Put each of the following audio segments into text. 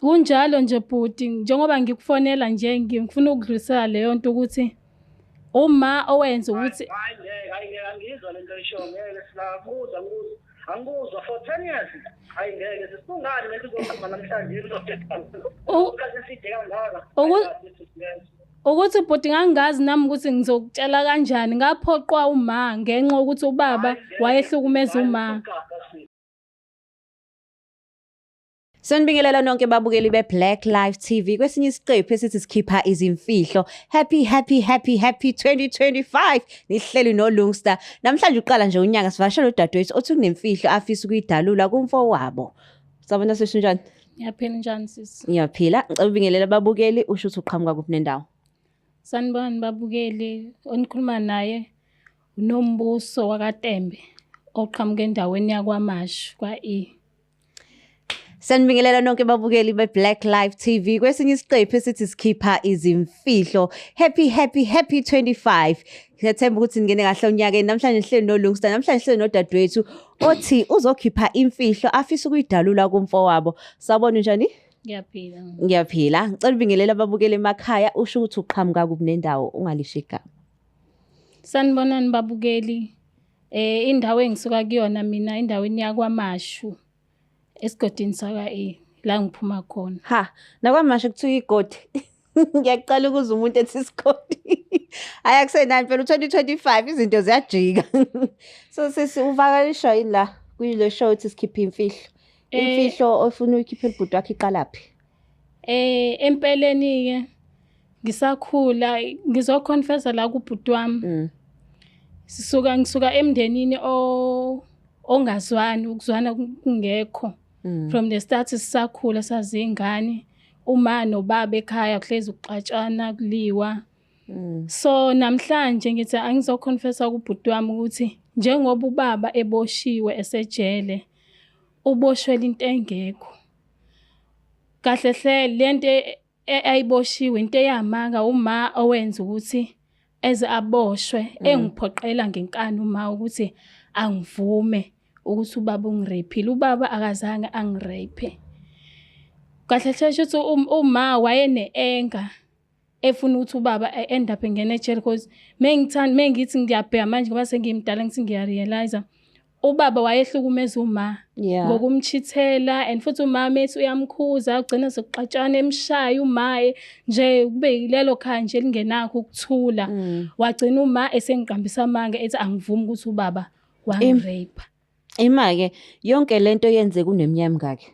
Kunjalo nje bhuti, njengoba ngikufonela nje ngifuna ukudlulisela leyo nto ukuthi uma owenza ukuthi Hayi ngeke, hayi ngeke, angiyizwa lento oyishoyo, ngeke singakuzwa, angikuzwa. Angikuzwa for 10 years. Hayi ngeke, sisungani lento izoqhuma namhlanje isikhathi eside kangaka. Ukuthi bhuti ngangingazi nami ukuthi ngizokutshela kanjani, ngaphoqwa uma ngenxa yokuthi ubaba wayehlukumeza uma. Sanibingelela nonke babukeli be-Black Life TV kwesinye isiqephu esithi sikhipha izimfihlo. Happy happy happy happy 2025. Nihleli noLungster. Namhlanje uqala nje unyaka sivakashela udadewethu othi kunemfihlo afisa ukuyidalula kumfowabo. Sabona sisi njani? Ngiyaphila njani sisi? Ngiyaphila. Ngicela ubingelela ababukeli usho ukuthi uqhamuka kuphi nendawo. Sanibonani babukeli, onikhuluma naye uNombuso wakaTembe oqhamuka endaweni yakwaMashu kwa-E. Sanibingelela nonke babukeli be-Black Life TV kwesinye isiqephu esithi sikhipha izimfihlo. Happy happy happy 25. Ngiyathemba ukuthi ningene kahle onyakeni. Namhlanje sihleli noLungsta, namhlanje sihleli nodadewethu othi uzokhipha imfihlo afisa ukuyidalula kumfowabo. Sawubona njani? Ngiyaphila. Ngiyaphila. Ngicela ubingelela ababukeli emakhaya usho ukuthi uqhamuka kuphi nendawo ungalisho igama. Sanibonani babukeli. Indawo engisuka kuyona mina endaweni yakwaMashu esigodini saka-E la ngiphuma khona. Ha, nakwaMashu kuthiwa igodi. Ngiyaqala ukuzwa umuntu ethi isigodi. Hayi akusenani phela u-2025 izinto ziyajika. So sisi uvakalisha yini la kule show ethi sikhiphe imfihlo. Imfihlo ofuna uyikhiphela ubhuti wakho iqalaphi? Empeleni-ke ngisakhula ngizoconfessa la kubhuti wami. Sisuka ngisuka emndenini o ongazwani ukuzwana kungekho. From the start sisakhula sazingane uma nobaba ekhaya kuhlezi ukuxatshana kuliwa. So namhlanje ngithi angizoconfessa kubhuti wami ukuthi njengoba ubaba eboshiwe esejele uboshwela into engekho. Kahle hle lento ayiboshiwe into eyamanga uma owenza ukuthi eze aboshwe engiphoqela ngenkani uma ukuthi angivume ukuthi ubaba ungiraphile. Ubaba akazange angirape. Kahle hle shuthi uma wayene-anger efuna ukuthi ubaba end up engena ejele because mengithanda mengithi ngiyabheka manje ngoba sengimdala ngithi ngiyarealize ubaba wayehlukumeza uma ngokumchithela and futhi umama ethi uyamkhuza ugcina sekuxatshana emshaya umaye nje kube yilelo khaya nje elingenakho ukuthula. Wagcina uma esengiqambisa amanga ethi angivumi ukuthi ubaba wangirape. Ima-ke yonke lento yenzeka uneminyaka emingaki?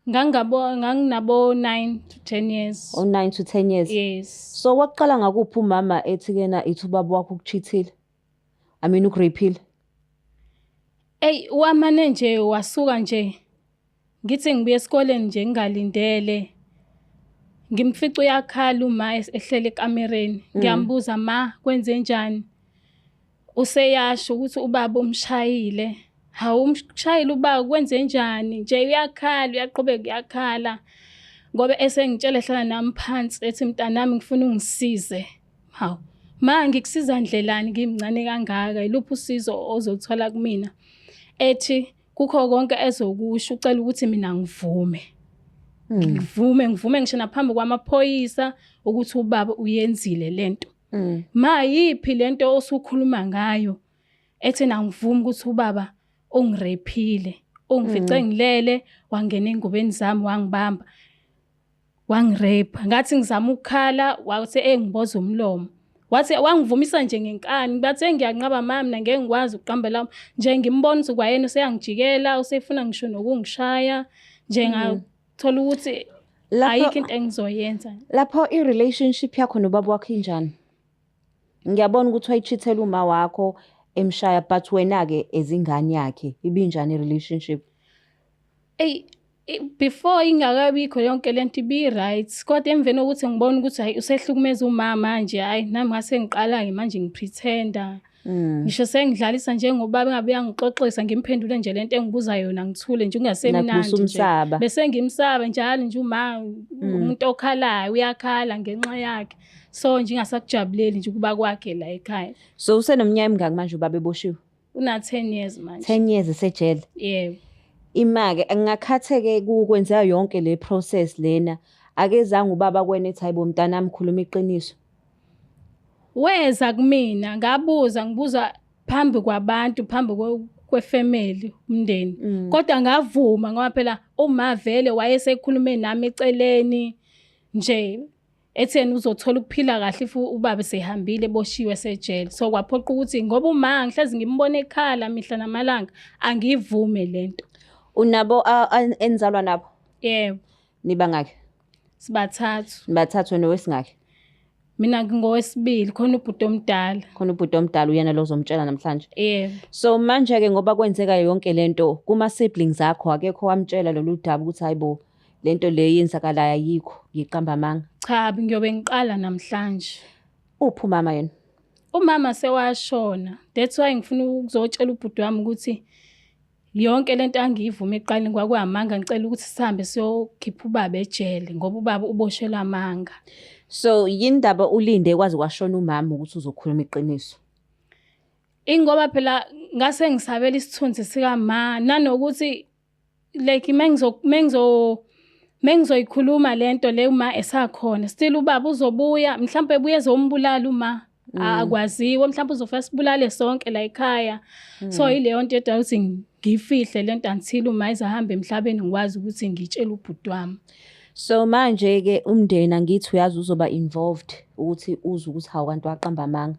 Ngangabo nganginabo 9 to 10 years. O 9 to 10 years. Yes. So waqala ngakuphi umama ethi kena ithi ubaba wakho ukuchithile? I mean ukurapile. Ey wamane nje wasuka nje ngithi ngibuye esikoleni nje ngingalindele. Ngimfica uyakhala uma ehlele ekamereni. Ngiyambuza ma kwenze njani? Useyasho ukuthi ubaba umshayile. Hawu umshayile ubaba kwenze njani? Nje uyakhala uyaqhubeka uyakhala. Ngoba esengitshela ehlala nami phansi ethi mntanami ngifuna ungisize. Hawu ma ngikusiza ndlelani ngimncane kangaka yiluphi usizo ozoluthola kumina? Ethi kukho konke ezokusho ucela ukuthi mina ngivume. Ngivume ngivume ngisho naphambi kwamaphoyisa ukuthi ubaba uyenzile lento. Ma yiphi lento osukhuluma ngayo? Ethi nangivuma ukuthi ubaba ungirephile, ungifice ngilele wangena engubeni zami wangibamba. Wangirape. Ngathi ngizama ukukhala wathi engiboza umlomo. Wathi wangivumisa nje ngenkani bathe ngiyanqaba mama mina ngeke ngikwazi ukuqambela nje ngimbona ukuthi kwayena useyangijikela usefuna ngisho nokungishaya nje ngathola ukuthi ayikho into engizoyenza. Lapho i-relationship yakho nobaba wakho injani? Ngiyabona ukuthi wayichithela uma wakho emshaya but wena-ke ezingane yakhe ibinjani i-relationship? Eyi before ingakabikho yonke lento ibi-right kodwa emveni kokuthi ngibona ukuthi hhayi usehlukumeza umama manje hhayi nami ngase ngiqala-ke manje ngipretenda. Ngisho sengidlalisa njengobaba engabe uyangixoxisa ngimphendule nje lento engibuza yona ngithule nje kungasemnandi nje. Bese ngimsaba njalo nje uma umuntu okhalayo uyakhala ngenxa yakhe. So nje ingasakujabuleli nje ukuba kwakhe la ekhaya. So usenomnyaka emingaki manje ubaba eboshiwe? Una 10 years manje. 10 years esejele. Yebo. Ima-ke ngingakhatheke kwenzeka yonke le process lena akezange ubaba kwena ethi hayibo mntanami khuluma iqiniso. Weza kumina ngabuza ngibuza phambi kwabantu phambi kwefamily umndeni. Kodwa ngavuma ngoba phela uma vele wayesekhulume nami eceleni nje etheni uzothola ukuphila kahle if ubaba sehambile eboshiwe sejele. So kwaphoqa ukuthi ngoba uma ngihlezi ngimbona ekhala mihla namalanga angivume lento. Unabo enizalwa nabo? Yebo. Nibangaki? Sibathathu. Nibathathu wena owesingaki? Mina ngingowesibili, khona ubhuti omdala. Khona ubhuti omdala uyena lo ozomtshela namhlanje. Yebo. So manje-ke ngoba kwenzeka yonke lento kuma-siblings akho akekho wamtshela lolu daba ukuthi hayibo lento le yenzakalayo ayikho ngiqamba amanga. Cha, ngiyobe ngiqala namhlanje. Uphi umama yena? Umama sewashona. That's why ngifuna ukuzotshela ubhuti wami ukuthi yonke lento angiyivuma ekuqaleni kwakuwamanga, ngicela ukuthi sihambe siyokhipha ubaba ejele ngoba ubaba uboshelwe amanga. So yini ndaba ulinde kwaze kwashona umama ukuthi uzokhuluma iqiniso? Ingoba phela ngase ngisabela isithunzi sikama nanokuthi like mengizoyikhuluma lento le uma esakhona still ubaba uzobuya mhlawumbe ebuye ezombulala uma akwaziwa mhlawumbe uzofika sibulale sonke la ekhaya. So ileyo nto edala ukuthi ngifihle lento until uma izahamba emhlabeni ngikwazi ukuthi ngitshele ubhuti wami. So manje-ke umndeni angithi uyazi uzoba involved ukuthi uzwe ukuthi hawu kanti waqamba amanga.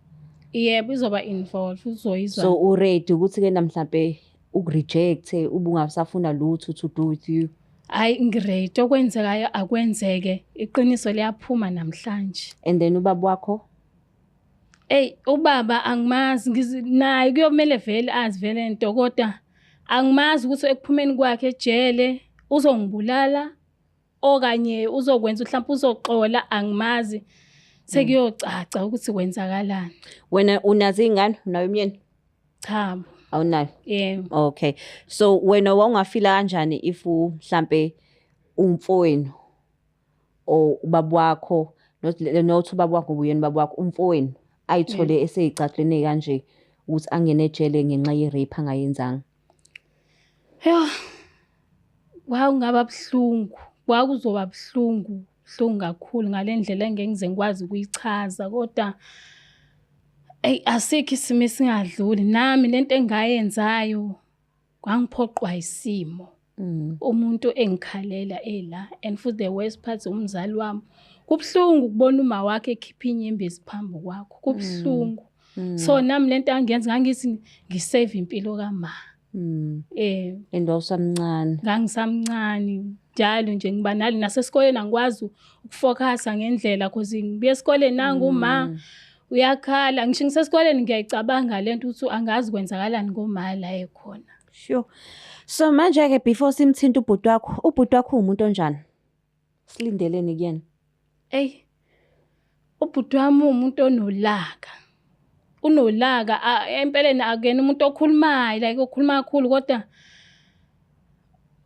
Yebo, izoba involved, uzoyizwa. So u-ready ukuthi-ke na mhlampe ukureject-e ube ungasafuna lutho to do with you. Hayi ngiready, okwenzekayo akwenzeke, iqiniso liyaphuma namhlanje. And then ubaba wakho? Eyi ubaba angimazi naye kuyomele vele azi vele lento kodwa angimazi ukuthi ekuphumeni kwakhe ejele uzongibulala okanye uzokwenza mhlawumbe uzoxola angimazi. Sekuyocaca ukuthi kwenzakalani. Wena unazo iy'ngane? Unayo umyeni? Cha. Awunayo? Yebo. Okay. So wena wawungafila kanjani if mhlampe umfowenu or ubaba wakho, not ubaba wakho ngoba uyena ubaba wakho, umfowenu ayithole esey'cathulweni kanje ukuthi angene ejele ngenxa ye-rape angayenzanga? Yho, kwakungaba buhlungu, kwakuzoba buhlungu, buhlungu kakhulu ngale ndlela engeke ngize ngikwazi ukuyichaza kodwa eyi asikho isimo esingadluli. Nami lento engayenzayo kwangiphoqwa isimo. Umuntu engikhalela ela and futhi the worst part umzali wami. Kubuhlungu ukubona uma wakho ekhipha inyembezi phambi kwakho, kubuhlungu. So nami lento angiyenza ngangithi ngisave impilo kama. And wawusamncane. Ngangisamncane njalo nje ngiba nalo nasesikoleni angikwazi ukufocusa ngendlela cause ngibuya esikoleni nangu uma uyakhala ngisho ngisesikoleni ngiyayicabanga lento ukuthi angazi kwenzakalani ngoma la ekhona. Sure. So manje-ke before simthinta ubhuti wakho, ubhuti wakho uwumuntu onjani? Silindeleni kuyena? Eyi, ubhuti wami uwumuntu onolaka. Unolaka empeleni akuyena umuntu okhulumayo like okhuluma kakhulu kodwa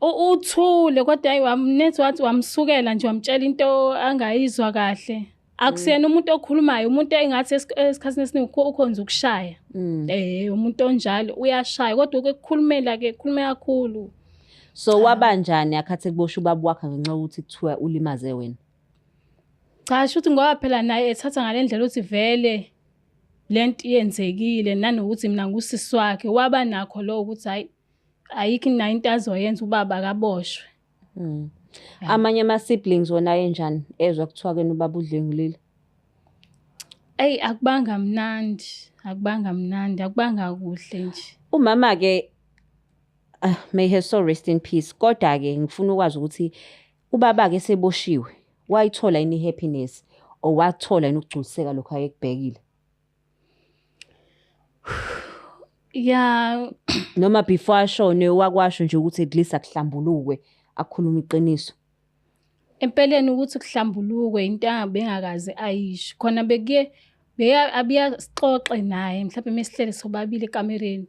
uthule kodwa hayi wamnethi wathi wamsukela nje wamtshela into angayizwa kahle. Akusiyena umuntu okhulumayo, umuntu engathi esikhathini esiningi ukhonza ukushaya. Umuntu onjalo uyashaya kodwa ukukhulumela ke khuluma kakhulu. So wabanjani akhathi kuboshwa ubaba wakhe ngenxa yokuthi kuthiwa ulimaze wena? Cha, shuthi ngoba phela naye ethatha ngale ndlela ukuthi vele lento iyenzekile nanokuthi mina ngusisi wakhe waba nakho lo ukuthi hayi ayikho nayo into azoyenza ubaba akaboshwe. Amanye ama-siblings wona ayenjani ezwa kuthiwa kena ubaba udlwengulile? Eyi akubanga mnandi, akubanga mnandi, akubanga kuhle nje. Umama-ke may her soul rest in peace. Kodwa-ke ngifuna ukwazi ukuthi ubaba-ke eseboshiwe wayithola yini i-happiness or wathola yini ukugculiseka lokhu ayekubhekile? Ya. Noma before ashone wakwasho nje ukuthi at least akuhlambulukwe akhulume iqiniso. Empeleni ukuthi kuhlambulukwe into abengakaze ayisho. Khona bekuye Beka abuya sixoxe naye mhlawumbe mesihlele sobabili ekamereni.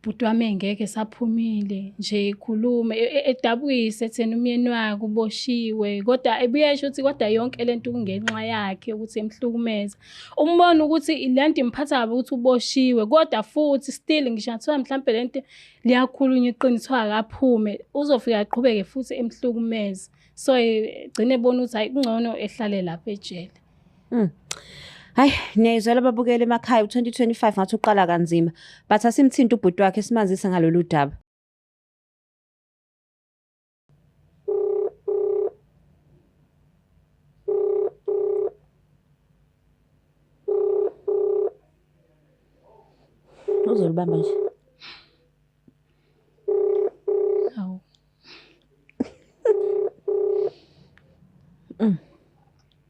Bhuti wami engekho esaphumile nje ekhuluma edabukise ethena umyeni wakhe uboshiwe kodwa ebuye esho ukuthi kodwa yonke lento kungenxa yakhe ukuthi emhlukumeza. Umbona ukuthi lento imphatha kabi ukuthi uboshiwe kodwa futhi still ngisho ngathiwa mhlawumbe lento liyakhulunywa iqiniso akaphume uzofika aqhubeke futhi emhlukumeza. So egcine ebona ukuthi hayi kungcono ehlale lapha ejele. Hayi, niyayizwela ababukeli emakhaya u-2025 ngathi uqala kanzima. But asimthinte ubhuti wakhe simazise ngalolu daba. Uzolibamba nje. Hawu.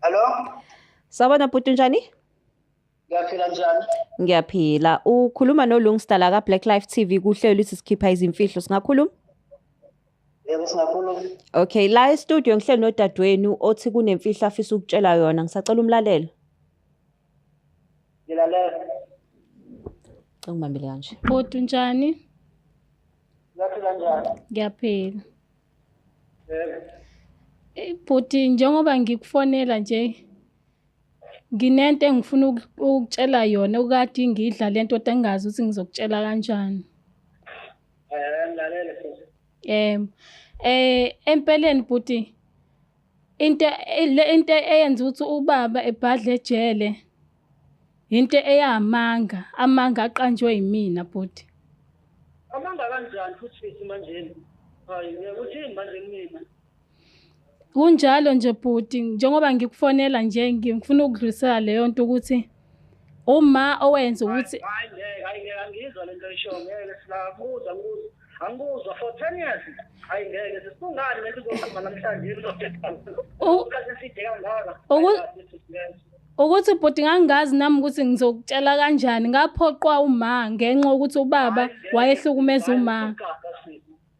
Hello? Sawubona bhuti unjani? Ngiyaphila njani? Ngiyaphila. Ukhuluma noLungstar la ka Black Life TV kuhlelo lithi sikhipha izimfihlo. Singakhuluma? Yebo singakhuluma. Okay, la e-studio ngihleli nodadewenu othi kunemfihlo afisa ukutshela yona. Ngisacela umlalele. Ngilalela. Cela ungibambele kanje. Bhuti unjani? Ngiyaphila njani? Ngiyaphila. Yebo. Bhuti njengoba ngikufonela nje nginento engifuna ukukutshela yona okade ngidla lento kodwa ngingazi ukuthi ngizokutshela kanjani. Ngilalele sisi. Yebo. Empeleni bhuti into le into eyenza ukuthi ubaba ebhadle ejele into eyamanga, amanga aqanjwe yimina bhuti. Amanga kanjani futhi sisi manjena? Hayi, ngeke uthini manje kumina? Kunjalo nje bhuti, njengoba ngikufonela nje ngifuna ukudlulisela leyo nto ukuthi uma owenza ukuthi Hayi ngeke, hayi ngeke angizwa lento oyishoyo ngeke silabuza ngikuzwa. Angikuzwa for 10 years. Hayi ngeke sisi kungani lento izoqhuma namhlanje isikhathi eside kangaka. Ukuthi bhuti ngangingazi nami ukuthi ngizokutshela kanjani ngaphoqwa uma ngenxa yokuthi ubaba wayehlukumeza uma.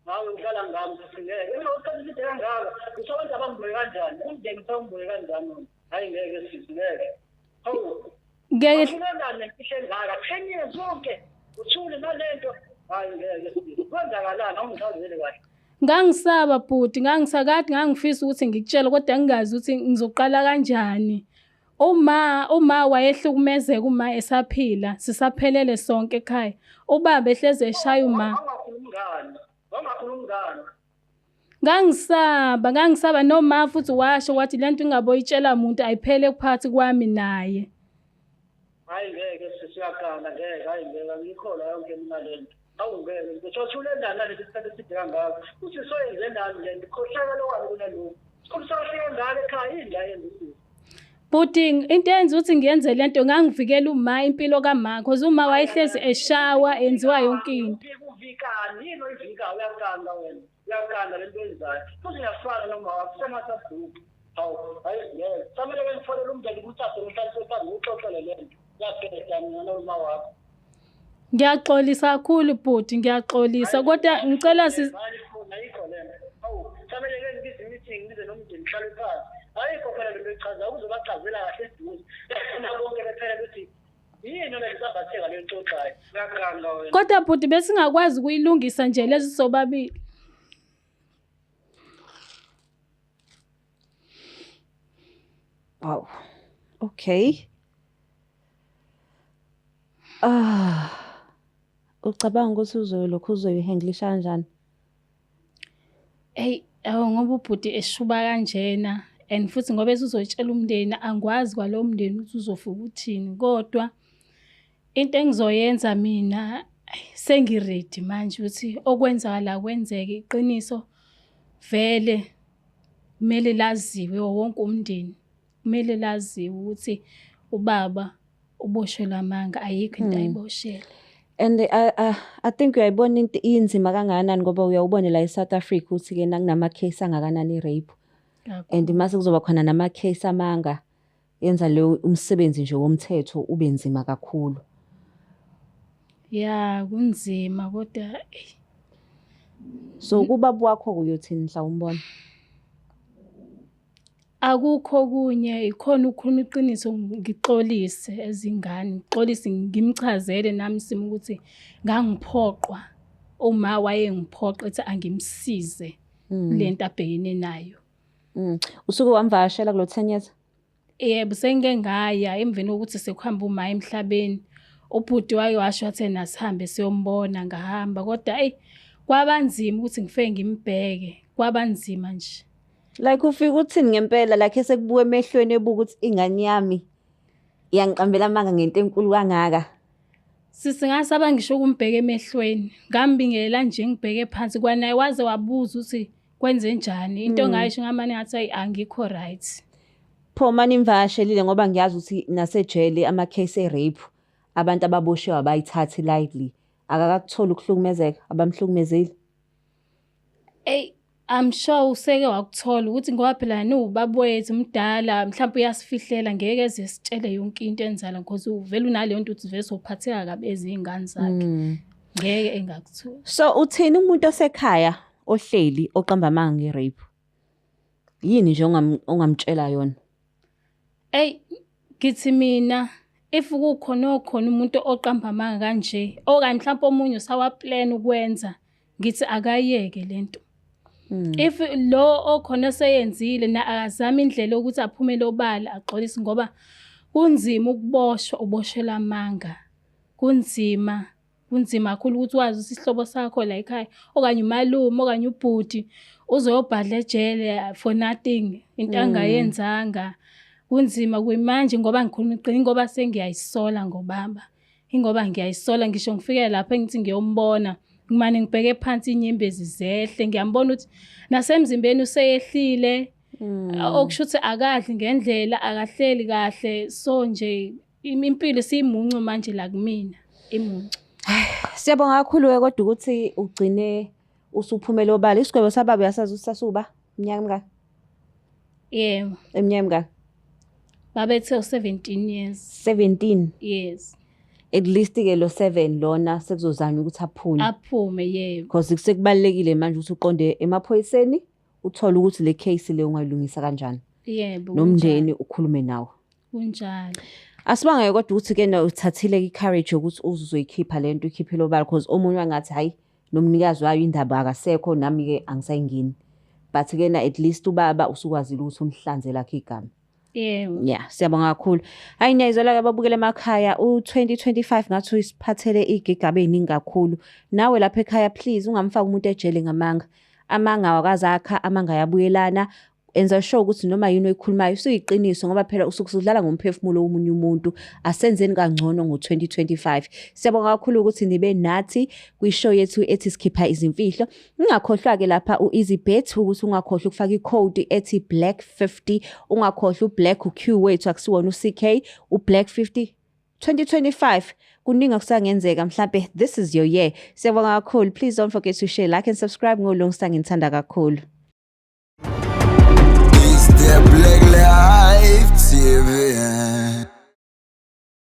Ngawe udlala ngami sisi ngeke. Emva kwesikhathi eside kangaka, usho abantu abangibheke kanjani? Umndeni usawungibheke kanjani wona? Hayi ngeke sisi ngeke. Hawu. Ngeke Uthulelani nemfihlo engaka? 10 years wonke. Uthule nalento. Hayi ngeke sisi. Kwenzakalani awungichazeli kahle. Ngangisaba bhuti, ngangisakade ngangifisa ukuthi ngikutshele kodwa ngingazi ukuthi ngizoqala kanjani. Uma wayehlukumezeka uma esaphila, sisaphelele sonke ekhaya. Ubaba ehlezi eshaya uma. Wangakhulumi ngani? Wangakhulumi ngani? Ngangisaba, ngangisaba noma futhi washo wathi lento ingaboyitshela muntu ayiphele phakathi kwami naye. Hayi ngeke sisi uyaganga ngeke, hayi ngeke angikholwa yonke mina lento. Awu ngeke, ngizothule nani nalesi sikhathi eside kangaka. Uthi soyenze nani lento? Khohlakalo wami kunalokhu. Sikhulisa kahle kangaka ekhaya yini la yenza usisi? Bhuti into eyenza ukuthi ngiyenze lento ngangivikela uma impilo kama because uma wayehlezi eshawa enziwa yonke into. Uvikani yini oyivikayo uyaganga wena. Uyaganga lento oyenzayo. Futhi ngiyafana noma wakho sengathi abhuku. Hawu, hayi ngeke. Kufanele ke ngifonele umndeni kuthathe ngihlalise phansi ngikuxoxele lento. Uyabheda mina noma wakho. Ngiyaxolisa kakhulu bhuti, ngiyaxolisa kodwa ngicela si Ayikho lento. Hawu, kufanele ke ngibize i-meeting ngibize nomndeni ngihlale phansi. Ayikho phela lento echazayo uzobachazela kahle eduze. Befuna bonke bephela ukuthi yini le ngisambatheka le xoxayo. Uyaganga wena. Kodwa bhuti besingakwazi ukuyilungisa nje lezi sobabili. Wow. Okay. Ah. Ucabanga ukuthi uzolokhu uzoyihandlisha kanjani? Hey, awu ngoba ubhuti eshuba kanjena and futhi ngoba esuzotshela umndeni angikwazi kwalowo mndeni ukuthi uzofika uthini kodwa into engizoyenza mina sengi-ready manje ukuthi okwenzakala kwenzeke iqiniso vele kumele laziwe wonke umndeni kumele laziwe ukuthi ubaba uboshelwe amanga ayikho into ayiboshelwe. And I think uyayibona into inzima kangakanani ngoba uyawubona la eSouth Africa ukuthi ke nakunama case angakanani rape. And mase kuzoba khona nama case amanga yenza lo umsebenzi nje womthetho ube nzima kakhulu. Ya kunzima kodwa eyi. So kubaba wakho uyothini mhla umbona? Akukho okunye, ikhona ukukhuluma iqiniso ngixolise ezingane, ngixolise ngimchazele nami isimo ukuthi ngangiphoqwa, uma wayengiphoqa ethi angimsize kule nto abhekene nayo. Usuke wamvakashela kulo 10 years? Yebo, sengike ngaya emveni kokuthi sekuhamba uma emhlabeni. Ubhuti wake washo wathi ena sihambe siyombona, ngahamba kodwa eyi kwaba nzima ukuthi ngifike ngimbheke, kwaba nzima nje. Like ufika uthini ngempela like esekubuka emehlweni ebuka ukuthi ingane yami iyangiqambela amanga ngento enkulu kangaka. Sisi ngasaba ngisho ukumbheka emehlweni. Ngambingelela nje ngibheke phansi kwanaye waze wabuza ukuthi kwenze njani. Into engayisho ngamane ngathi ayi angikho right. Pho manje nimvakashelile ngoba ngiyazi ukuthi nasejele ama-case e-rape abantu ababoshiwe abayithathi lightly. Akakakutholi ukuhlukumezeka abamhlukumezile? Eyi I'm sure useke wakuthola ukuthi ngoba phela niwubaba wethu mdala mhlawumbe uyasifihlela ngeke eze sitshele yonke into enzala because uvele unaleyo nto ukuthi vele sophatheka kabi ezingane zakhe. Ngeke engakutholi. So uthini umuntu osekhaya ohleli oqamba amanga nge-rape? Yini nje ongamtshela yona? Eyi ngithi mina if kukhona okhona umuntu oqamba amanga kanje okanye mhlawumbe omunye usawa-plan ukwenza ngithi akayeke lento. If lo okhona oseyenzile na akazame indlela yokuthi aphumele obala axolise ngoba kunzima ukuboshwa uboshelwa amanga. Kunzima, kunzima kakhulu ukuthi wazi ukuthi isihlobo sakho la ekhaya okanye umalume okanye ubhuti uzoyobhadla ejele for nothing into angayenzanga. Kunzima kuyimanje ngoba ngikhuluma iqiniso ngoba sengiyayisola ngobaba. Ingoba ngiyayisola ngisho ngifike lapho engithi ngiyombona ngimane ngibheke phansi inyembezi zehle ngiyambona ukuthi nasemzimbeni useyehlile okusho ukuthi akadli ngendlela akahleli kahle so nje impilo isiyimuncu manje la kumina imuncu. Siyabonga kakhulu-ke kodwa ukuthi ugcine usuphumela obala. Isigwebo sababa uyasazi ukuthi sasuba iminyaka emingaki? Yebo. Iminyaka emingaki? Babethe u-17 years. 17. Yes. At least-ke lo 7 lona sekuzozanywa ukuthi aphume. Aphume yebo. Because sekubalulekile manje ukuthi uqonde emaphoyiseni uthole ukuthi le case le ungayilungisa kanjani. Yebo. Nomndeni ukhulume nawo. Kunjalo. Asibonge kodwa ukuthi ke uthathile i-courage yokuthi uzoyikhipha lento ikhiphele obala because omunye wangathi hayi nomnikazi wayo indaba akasekho nami-ke angisayingeni. But ke na at least ubaba usukwazile ukuthi umhlanze lakhe igama. Yebo. Yeah, siyabonga kakhulu. Hayi niyayizwela-ke ababukela emakhaya u-2025 ngathi usiphathele iy'gigaba ey'ningi kakhulu. Nawe lapha ekhaya please ungamfaki umuntu ejele ngamanga. Amanga awakazakha, amanga ayabuyelana. Enza sure ukuthi noma yini oyikhulumayo usuyiqiniso ngoba phela usuke usudlala ngomphefumulo womunye umuntu. Asenzeni kangcono ngo-2025. Siyabonga kakhulu ukuthi nibe nathi kwi-show yethu ethi sikhipha izimfihlo. Ungakhohlwa-ke lapha u-EasyBet ukuthi ungakhohlwa ukufaka ikhodi ethi Black 50. Ungakhohlwa u-Black u-Q wethu akusiwona u-CK, u-Black 50. 2025 kuningi okusangenzeka mhlambe this is your year. Siyabonga kakhulu. Please don't forget to share, like and subscribe ngoLungsta ngithanda kakhulu. Is there